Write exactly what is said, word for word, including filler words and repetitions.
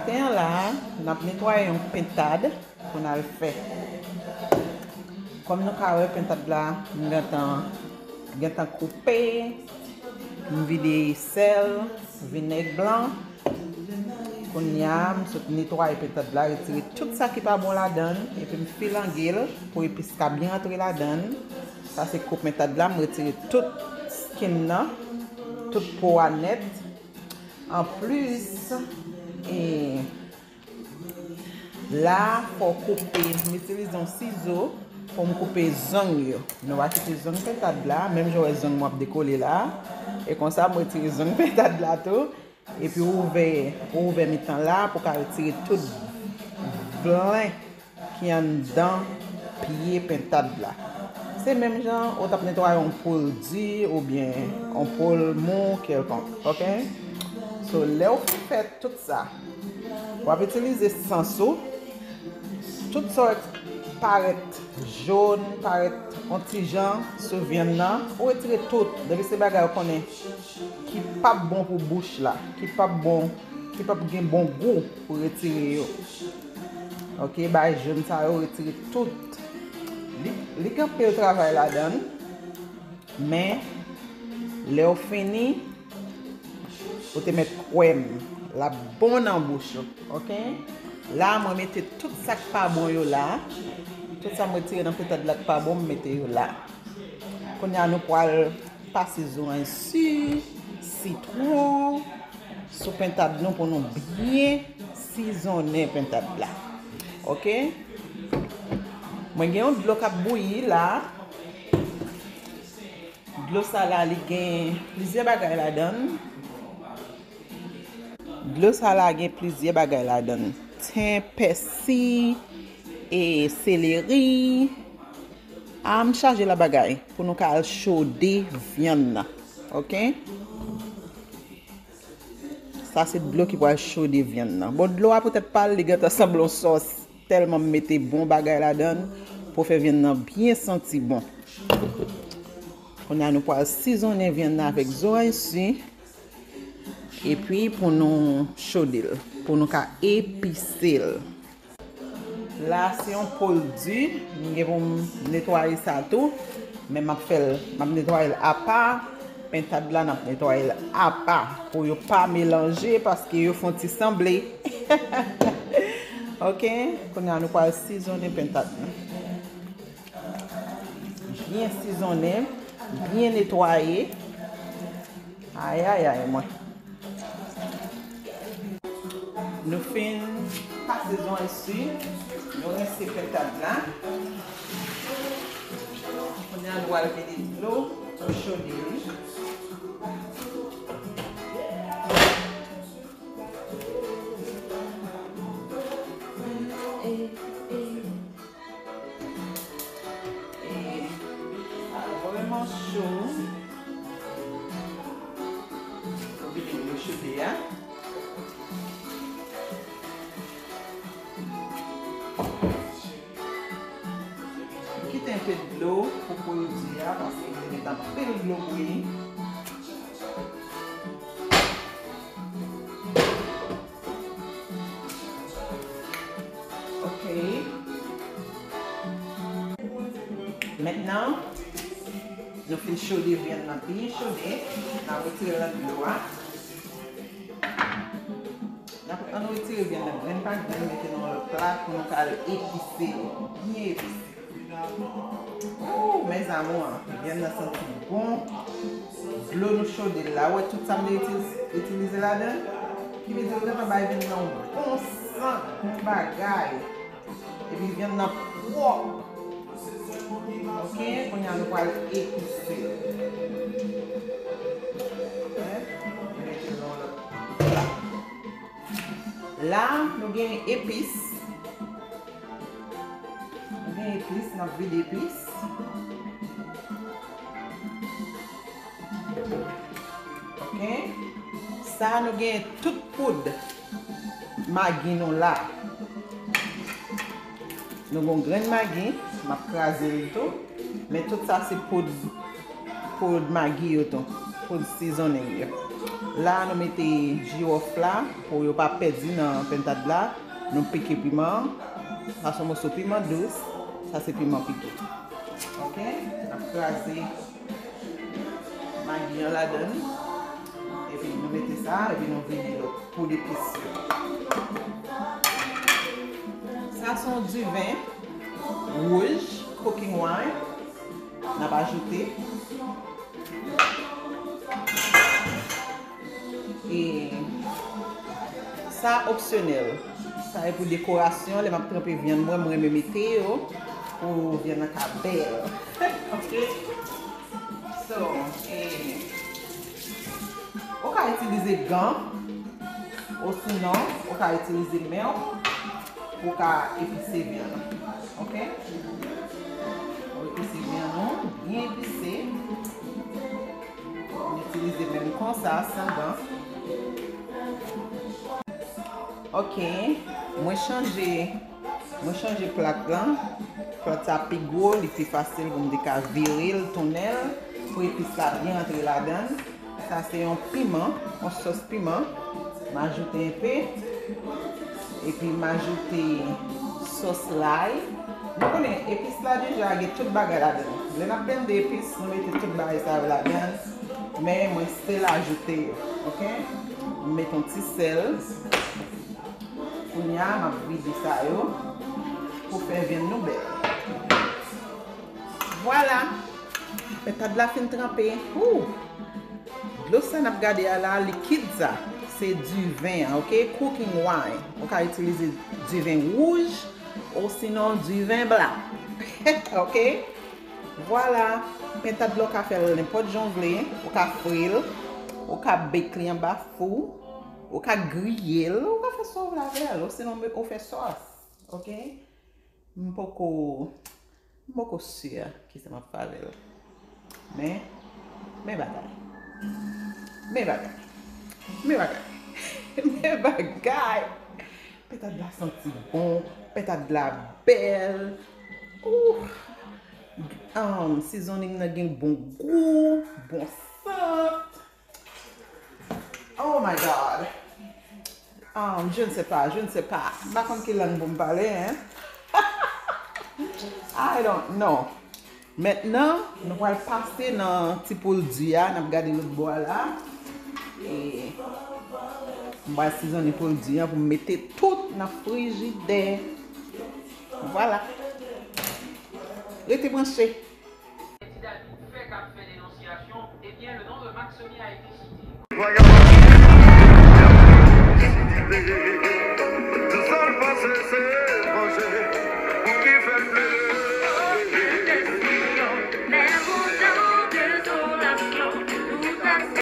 Maten an la, n ap netwaye yon pentad pou n al fè. Kòm nou ka wè, pentad la, m gentan, gentan koupe, m vide sèl, vinèg blan. Kounye a, m sot netwaye pentad la, retire tout sa ki pa bon ladan l, epi m filange l pou epis ka byen antre ladan l. Sa se koup pentad la, m retire tout skin nan, tout po a nèt. Anplis, e, la, fò w koupe, m itilize yon sizo pou m koupe zong yo. Nou va kite zong pentad la, menm jan w wè zong mwen ap dekole la. E konsa, m retire zong pentad la tou. Epi w ouvè, w ouvè mitan la pou w ka retire tout blan ki anndan pye pentad la. Se menm jan ou t ap netwaye yon pwodui oubyen yon pwodui mou kèlkonk, oke? So, lè w fin fè tout sa, w ap itilize sans ou. Tout sa w parèt jòn, parèt yon ti jan sou vyann nan, ou retire tout. Depi se bagay ou konnen ki p ap bon pou bouch la, ki p ap bon, ki p ap gen bon gou, ou retire yo. Oke, bagay jòn sa yo, retire tout. Li, li gen anpil travay ladan l, men lè w fini, ou te mèt kwè m, l ap bon nan bouch ou, oke? La, mwen mete tout sa k pa bon yo la. Tout sa m retire nan pentad la k pa bon, m mete yo la. Kounye a, nou pral pase zoranj si, sitwon sou pentad nou pou nou byen sizonnen pentad la. Oke? Mwen gen yon dlo k ap bouyi la. Dlo sa la, li gen plizyè bagay ladan l. Dlo sa la gen plizyè bagay ladan l. Ten, pèsi, e seleri. A, m chaje la bagay pou nou ka al chode vyann nan. Oke? Sa se dlo ki pral chode vyann nan. Bon, dlo a poutèt pa l, li gentan sanble yon sòs. Tèlman m mete bon bagay ladan l pou fè vyann nan byen santi bon. Kounye a, nou pral sizonnen vyann nan avèk zoranj si. Epi pou nou chode l, pou nou ka epise l. La, se yon pwodui, m gen pou m netwaye sa tou, men m ap fè l, m ap netwaye l apa, pentad la, n ap netwaye l apa, pou yo pa melanje, paske yo fè yon ti sanble. Oke, kounye a, nou pral sizonnen pentad nou. Byen sizonnen, byen netwaye. Ayayay, mwen. Nou fin pase zoranj si, nou rense pentad la. Kounye a, nou al vide dlo pou chode li. E, sa vrèman cho. Ou vide dlo chode a. Kite enpe dlo pou pwodui a, paske li met anpil dlo bouyi. Ok. Mentnan, nou fin chode vyann nan byen chode. N a retire l nan dlo a. N ap, ann retire vyann nan grenn pa grenn, mete nan yon lòt pla pou nou ka al epise l. Byen epise. Ooh, mes amours, vyann nan santi bon. Dlo nou chode la, ou wè tout sa m te itilize, itilize ladan. Ki vle di, ou gentan bay vyann nan yon bon sant, bon bagay. Epi vyann nan pwòp. Ok, kounye a nou pral epise. Ok, nou mete l nan yon lòt pla. La, nou gen epis. Nou gen epis, n ap vide epis. Ok. Sa, nou gen tout poud magi nou la. Nou gen yon grenn magi, m ap kraze l tou. Men tout sa se poud, poud magi yo tou. Pou seasoning yo. La, nou mete jiwòf la pou yo pa pèdi nan pentad la. Nou pike piman. Sa se yon moso piman dous. Sa se piman pike. Ok? N ap kraze magi an ladan l. Epi nou mete sa, epi nou vide lòt poud epis yo. Sa se yon diven wouj, cooking wine. N ap ajoute. E sa opsyonèl. Sa e pou dekorasyon. Lè m ap tranpe vyann mwen, mwen renmen mete yo pou vyann nan ka bèl. Ok. So, e, ou ka itilize gan, osinon, ou ka itilize men w pou w ka epise vyann. Ok? Ou epise vyann ou, byen epise. M itilize men m konsa, san gan. Ok, mwen chanje, mwen chanje plat lan. Plat sa pi gwo, li pi fasil pou m te ka vire l, tounen l, pou epis la byen antre ladan l. Sa se yon piman, yon sòs piman. M ajoute enpe. Epi m ajoute sòs lay. Nou konnen epis la deja gen tout bagay ladan l. Lè n ap blende epis, nou mete tout bagay sa yo ladan l. Men mwen still ajoute yo, ok? M met yon ti sèl. Kounye a, m ap vide sa yo pou fè vyann nou bèl. Vwala! Pentad la fin tranpe. Ooh! Dlo sa n ap gade a la, likid sa, se diven an, ok? Cooking wine. Ou ka itilize diven wouj osinon diven blan. Ok? Vwala. Pentad la, ou ka fè l nenpòt jan w vle. Ou ka fri l. Ou ka bake li anba fou. Ou ka griye l. Ou ka fè sa w vle avè l. Osinon, ou fè sòs. Ok? M poko, m poko si kisa m ap fè avè l. Men, men bagay. Men bagay. Men bagay. Men bagay. Pentad la santi bon. Pentad la bèl. Ooh. Um, seasoning nan gen bon gou, bon sant. Oh my God. Um, je ne sais pas, je ne sais pas. M pa konn ki lang pou m pale, hein. I don't know. Mentnan, nou pral pase nan ti poul di a, n ap gade lòt bò a la. E m pral sizone poul di a pou m mete tout nan frijidè. Vwala. Rete branche. Ti David fè k ap fè denonsyasyon, ebyen, le nom de Maxoni a été cité.